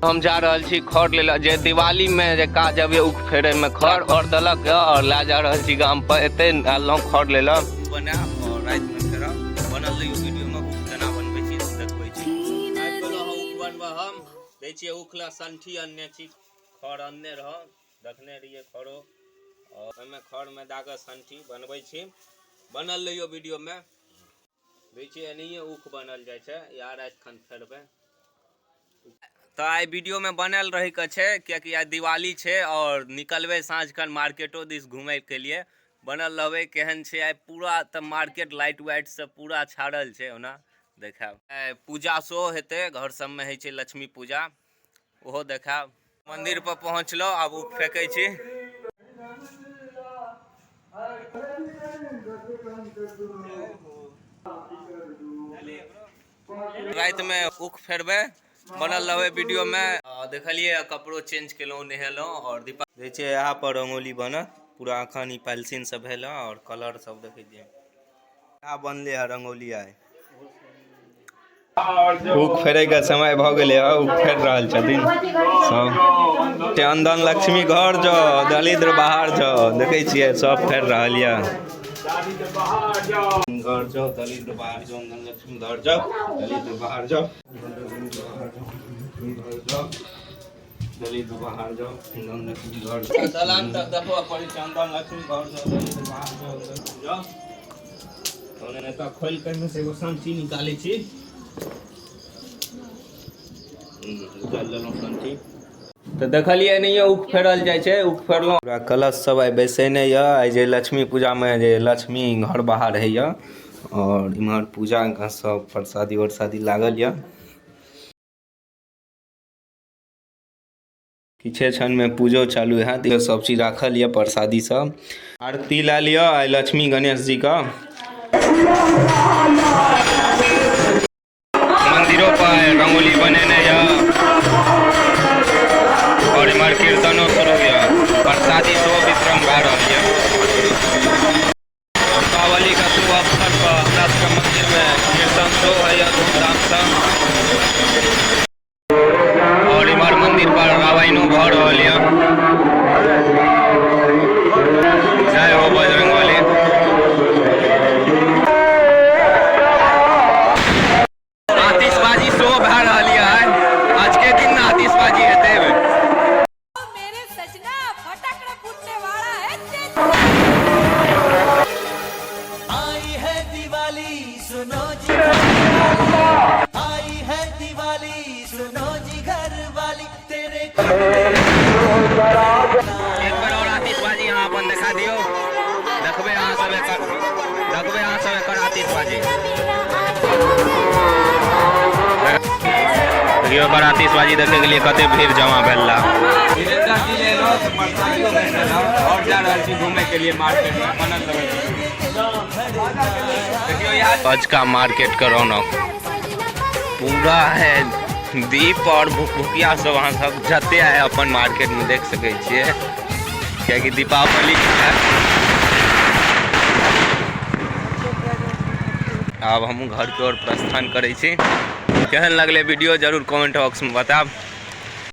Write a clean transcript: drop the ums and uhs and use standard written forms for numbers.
हम जा रहल छी खर ले जे दिवाली में जे काज अबे उख फेरे में खर और दलक और ला जा रहल छी गाम पर एते आनलहुँ खर ले ला बनायब और राति में फेरब बनल रहियो वीडियो में उख केना बनबै छी देखबै छी। आबि गेलहुँ उख बनबऽ हम दै छियै उख ला संठी अनने छी खर अनने रहौ देखने रहियै खरो और ओहिमे खर में दए कऽ संठी बनबै छी बनल रहियो वीडियो में। दै छियै एनाहिए ऊख बनल जाइ छै या राति खन फेरबै। तऽ आइ वीडियोमे बनल रहैके छै कियाकि आइ दिवाली छै आओर निकलबै साँझ खन मार्केटो दिस घुमैके लिए बनल रहबै। केहन छै आइ पूरा तऽ मार्केट लाइट वाइट से पूरा छाड़ल छै ओना देखायब। आइ पूजा सेहो हेतै घर सबमे होइ छै लक्ष्मी पूजा ओहो देखायब। मंदिर पर पहुँचलहुँ आब ऊख फेकै छी। रातिमे ऊख फेरबै बनल रहबै वीडियो में। देखलिए कपड़ो चेंज केलहुँ नहेलहुँ और दीपा देखै छियै यहाँ पर रंगोली बनत पूरा अखन ई पेंसिल सब भेल हँ और कलर सब देखै छियै यहाँ बनले है रंगोली आइ। ऊख फेरे के समय भऽ गेलै हँ ऊख फेर रहल छथिन सब। चंदन लक्ष्मी घर जाओ दलिद्र बाहर जाओ देखै छियै सब फेर रहल यऽ। घर जाओ दलिद्र बाहर जाओ चंदन लक्ष्मी घर जाओ दलिद्र बाहर जाओ घर जाओ दलिद्र बाहर जाओ चंदन लक्ष्मी घर जाओ। दलान तक देखो पड़ी चंदन लक्ष्मी घर जाओ दलिद्र बाहर जाओ जाओ। तहन एतऽ खोलि कऽ एहिमे से एगो संठी निकालै छी। निकालि लेलहुँ संठी। तऽ देखलियै एनाहिये ऊख फेरल जाइ छै ऊख फेरलहुँ। पूरा कलश सब आइ बैसेने यऽ आइ जे लक्ष्मी पूजामे जे लक्ष्मी घर बाहर होइए और इम्हर पूजा सब प्रसादी वरसादी लागल यऽ। किछे क्षणमे पूजो चालू हैत सब चीज राखल यऽ प्रसादी सब। आरती लए लिअ आइ लक्ष्मी गणेश जी के। मंदिरों पर रंगोली बनेने यऽ और इम्हर कीर्तनो शुरू यऽ प्रसादी सेहो वितरण भए रहल यऽ। दीपावली के शुभ अवसर पर हमरा सबके मंदिर में कीर्तन सेहो होइए धूमधाम से और इम्हर मंदिर पर रामायणो भऽ रहल यऽ। जय हो बजरंगबली। आतिशबाजी सेहो भए रहल यऽ आइ आज के दिन आतिशबाजी हेतै। मेरे सजना फटाकड़ा फूटने वाला है। आई है दिवाली सुनो जी आई है दिवाली सुनो जी घर वाली तेरे एक बेर और आतिशबाजी अहाँ अपन देखा दियौ। देखबै अहाँ सब एकर देखबै अहाँ सब एकर आतिशबाजी। देखियौ एकर आतिशबाजी देखै के लिए कते भीड़ जमा भेल रहा। वीरेंद्र जी ले एलहुँ तऽ प्रसादियो भेटल और जा रहल छी घूमे के लिए मार्केट में बनल रहै छी। देखियौ यहाँ अजका मार्केट के रौनक पूरा है दीप और भुकभुकिया सब अहाँ सब जते आए अपन मार्केट में देख सकै छियै कियाकि दीपावली है। आब हमहूँ घर के ओर प्रस्थान करै छी। केहन लगलै वीडियो जरूर कमेंट बॉक्स में बतायब।